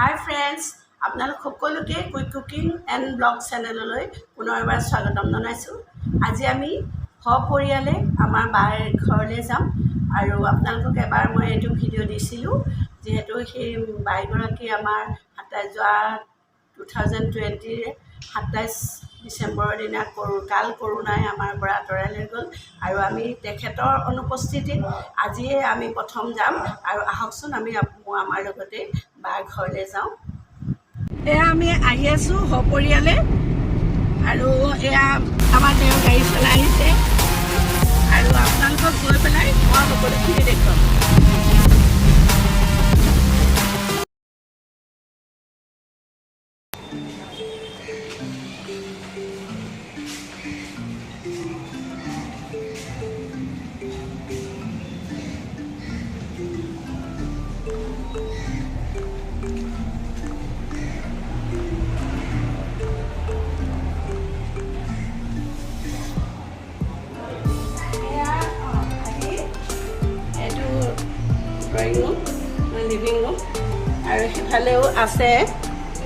হাই friends, আপোনালোক সকলোকে quick cooking and blog চেনেললৈ পুনৰ এবাৰ স্বাগতম জনাইছোঁ। আজি আমি সপৰিয়ালে আমাৰ বাৰ ঘৰলৈ যাম আৰু আপোনালোকক এবাৰ মই এইটো ভিডিঅ' দিছিলোঁ। যিহেতু সেই বাইগৰাকী আমাৰ যোৱা 2020ৰ 27 ডিচেম্বৰৰ দিনা কাল কৰোণাই আমাৰ পৰা আঁতৰাই লৈ গ'ল আৰু আমি তেখেতৰ অনুপস্থিতিত আজিয়ে আমি প্ৰথম যাম। আৰু আহকচোন, আমি আমাৰ লগতে বাৰ ঘৰলৈ যাওঁ। এয়া আমি আহি আছোঁ সপৰিয়ালে আৰু এয়া আমাৰ তেওঁ গাড়ী চলাই আহিছে আৰু আপোনালোকক গৈ পেলাই মই সকলোখিনি দেখুৱাম। এয়া আহি এইটো ড্ৰয়িং ৰুম, লিভিং ৰুম আৰু সিফালেও আছে।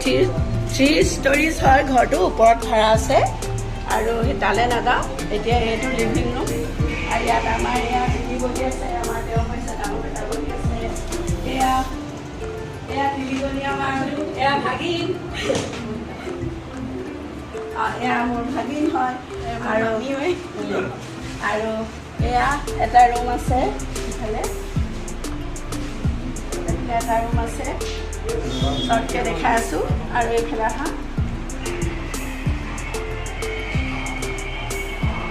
থ্ৰী থ্ৰী ষ্টৰিজ হয় ঘৰটো, ওপৰত ভাড়া আছে আৰু সেই তালৈ নাযাওঁ এতিয়া। এইটো লিভিং ৰুম আৰু ইয়াত আমাৰ এয়া দিদি বহি আছে, আমাৰ তেওঁ হৈছে ডাঙৰ বেটা বহি আছে। এয়া এয়া তিনিজনী আমাৰ, এয়া ভাগিন, এয়া মোৰ ভাগিন হয়। আৰু আৰু এয়া এটা ৰুম আছে ইফালে, এইফালে এটা ৰুম আছে, চৰ্টকৈ দেখাই আছোঁ। আৰু এইফালে আহা,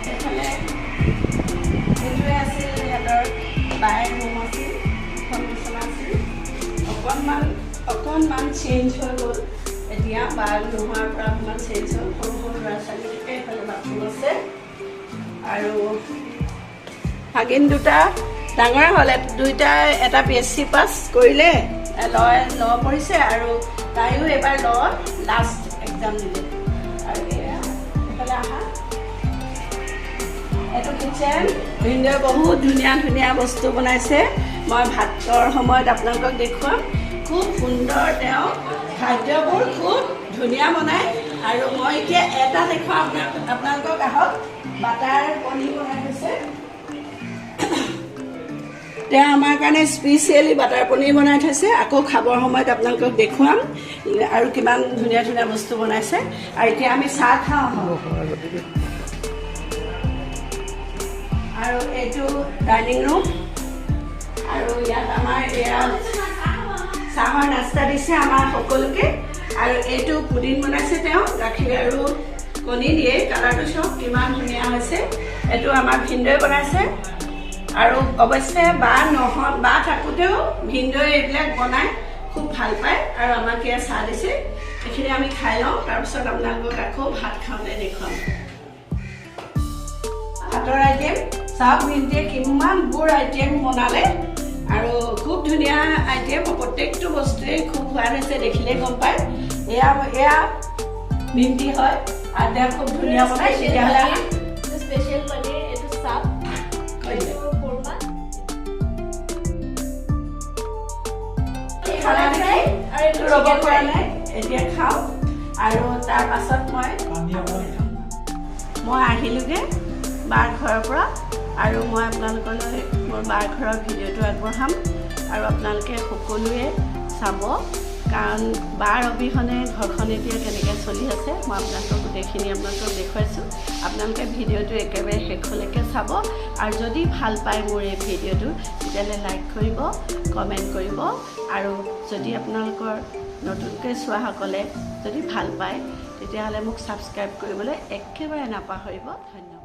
এইফালে এইটোৱে আছিল সিহঁতৰ বায়ৰ ৰুম আছিল। এখন বিচনা আছিল। অকণমান অকণমান চেঞ্জ হৈ গ'ল এতিয়া, বা নোহোৱাৰ পৰা অকণমান চেঞ্জ হ'ল। সৰু সৰু ল'ৰা ছোৱালী থাকে। এইফালে বাথৰুম আছে। আৰু ভাগিন দুটা ডাঙৰে হ'ল, দুইটাই এটা পি এছ চি পাছ কৰিলে, ল ল পঢ়িছে আৰু তাইও এইবাৰ ল লাষ্ট এক্সাম দিলে। আৰু এয়া এইফালে আহা, এইটো কিটচেন। ভিনদেউৱে বহুত ধুনীয়া ধুনীয়া বস্তু বনাইছে। মই ভাতৰ সময়ত আপোনালোকক দেখুৱাম। খুব সুন্দৰ, তেওঁ খাদ্যবোৰ খুব ধুনীয়া বনায়। আৰু মই এতিয়া এটা দেখুৱাম আপোনালোকক, আহক। বাটাৰ পনীৰ বনাই থৈছে তেওঁ আমাৰ কাৰণে, স্পেচিয়েলি বাটাৰ পনীৰ বনাই থৈছে। আকৌ খাবৰ সময়ত আপোনালোকক দেখুৱাম আৰু কিমান ধুনীয়া ধুনীয়া বস্তু বনাইছে। আৰু এতিয়া আমি চাহ খাওঁ আহক। আৰু এইটো ডাইনিং ৰুম আৰু ইয়াত আমাৰ এয়া চাহৰ নাস্তা দিছে আমাৰ সকলোকে। আৰু এইটো পুডিং বনাইছে তেওঁ গাখীৰ আৰু কণী দিয়ে। কালাৰটো চাওক কিমান ধুনীয়া হৈছে। এইটো আমাৰ ভিনদেউৱে বনাইছে। আৰু অৱশ্যে বা নহয়, বা থাকোঁতেও ভিনদেউৱে এইবিলাক বনাই খুব ভাল পায়। আৰু আমাক এয়া চাহ দিছে, এইখিনি আমি খাই লওঁ, তাৰপিছত আপোনালোকক আকৌ ভাত খাওঁতে দেখুৱাম। ভাতৰ আইটেম চাওক, ভিনটিয়ে কিমানবোৰ আইটেম বনালে আৰু খুব ধুনীয়া আইটেম। প্ৰত্যেকটো বস্তুৱেই খুব সোৱাদ হৈছে, দেখিলেই গম পায়। এয়া এয়া ভিনটি হয় আৰু তেওঁ খুব ধুনীয়া বনায়। তেতিয়াহ'লে স্পেচিয়েল পনীৰ, এইটো চাপ, এইটো কোৰমা। খানা দেখি আৰু এইটো ৰ'ব চিকেন পৰা ফ্ৰাই। নাই। এতিয়া খাওঁ আৰু তাৰ পাছত মই মই আহিলোগৈ বাৰ ঘৰৰ পৰা আৰু মই আপোনালোকলৈ মোৰ বাৰ ঘৰৰ ভিডিঅ'টো আগবঢ়াম আৰু আপোনালোকে সকলোৱে চাব, কাৰণ বাৰ অবিহনে ঘৰখন এতিয়া কেনেকৈ চলি আছে মই আপোনালোকক গোটেইখিনি আপোনালোকক দেখুৱাইছোঁ। আপোনালোকে ভিডিঅ'টো একেবাৰে শেষলৈকে চাব আৰু যদি ভাল পায় মোৰ এই ভিডিঅ'টো, তেতিয়াহ'লে লাইক কৰিব, কমেণ্ট কৰিব আৰু যদি আপোনালোকৰ নতুনকৈ চোৱাসকলে যদি ভাল পায়, তেতিয়াহ'লে মোক ছাবস্ক্ৰাইব কৰিবলৈ একেবাৰে নাপাহৰিব। ধন্যবাদ।